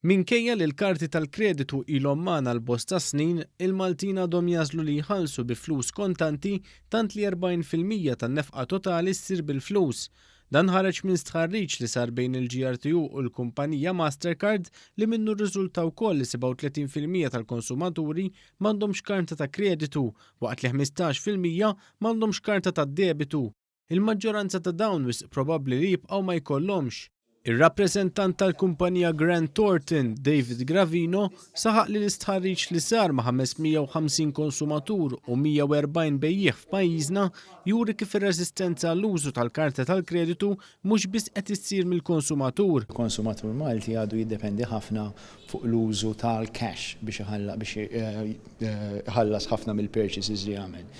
Minkejja li l-karti tal-kreditu ilhom magħna għal bosta snin, il-Maltin għadhom jagħżlu li jħallsu bi flus kontanti tant li 40% tan-nefqa totali ssir bil-flus. Dan ħareġ minn stħarriġ li sar bejn il-GRTU u l-kumpanija Mastercard li minnu rriżulta wkoll li 37% tal-konsumaturi m'għandhomx karta ta' kreditu waqt li 15% m'għandhomx karta tad-debitu. Il-maġġoranza ta' dawn wisq probabbli li jibqgħu ma jkollhomx. Ir-rappreżentant tal-kumpanija Grant Thornton, David Gravino, saħaq li l-istħarriġ li sar ma' 550 konsumatur u 140 bejjiegħ f'pajjiżna juri kif ir-reżistenza għall-użu tal-karta tal-kreditu mhux biss qed issir mill-konsumatur. Il-konsumatur Malti għadu jiddependi ħafna fuq l-użu tal-cash biex iħallas ħafna mill-purchases li jagħmel.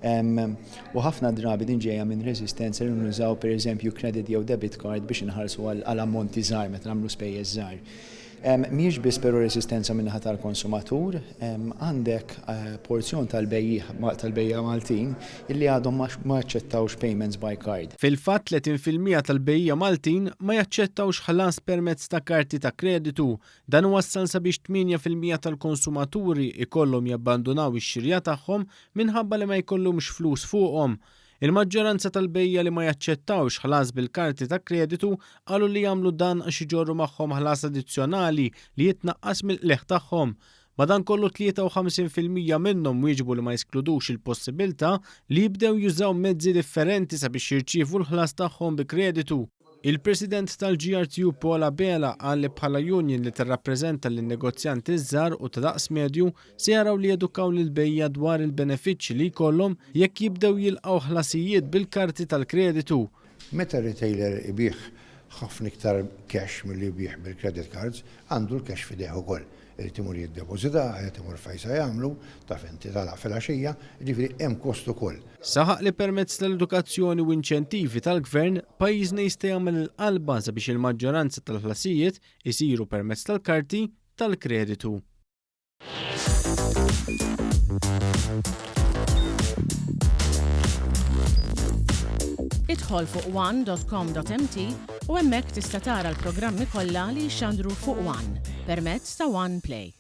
U ħafna drabi din ġejja minn reżistenza li nużaw pereżempju credit jew debit card biex inħallsu għal ammonti żgħar meta nagħmlu spejjeż żgħar. Mhijiex biss però reżistenza min-naħa tal-konsumatur, għandek porzjon tal-bejjiegħ tal-bejjiegħa Maltin illi għadhom ma aċċettawx payments by card. Fil-fatt 30% tal-bejjiegħa Maltin ma jaċċettawx ħlas permezz ta' karti ta' kreditu. Dan iwassal sabiex 8% tal-konsumaturi jkollhom jabbandunaw ix-xirja tagħhom minħabba li ma jkollhomx flus fuqhom. Il-maġġoranza tal-bejjiegħa li ma jaċċettawx ħlas bil-karti ta' kreditu qalu li jagħmlu dan għax iġorru magħhom ħlas addizzjonali li jitnaqqas mill-qligħ tagħhom. Madankollu 53% minnhom wieġbu li ma jeskludux il-possibilità li jibdew jużaw mezzi differenti sabiex jirċievu l-ħlas tagħhom bi kreditu. Il-President tal-GRTU Paul Abela qal li bħala union li tirrappreżenta lin-negozjanti ż-żgħar u ta' daqs medju se jaraw li jedukaw lill-bejjiegħa dwar il-benefiċċji li jkollhom jekk jibdew jilqgħu ħlasijiet bil-karti tal-kreditu. Meta retailer ibigħ ħafna iktar cash milli jbigħ bil-credit cards, għandu l-cash f'idejh ukoll. Irid imur jiddepożitah, irid imur fejn se jagħmlu, taf inti tagħlaq filgħaxija, jiġifieri hemm kost ukoll. Saħaq li permezz tal-edukazzjoni u inċentivi tal-Gvern, pajjiżna jista' jagħmel il-qalba sabiex il-maġġoranza tal-ħlasijiet isiru permezz tal-karti tal-kreditu. Idħol fuq one.com.mt u hemmhekk tista' tara l-programmi kollha li jixxandru fuq One permezz ta' One Play.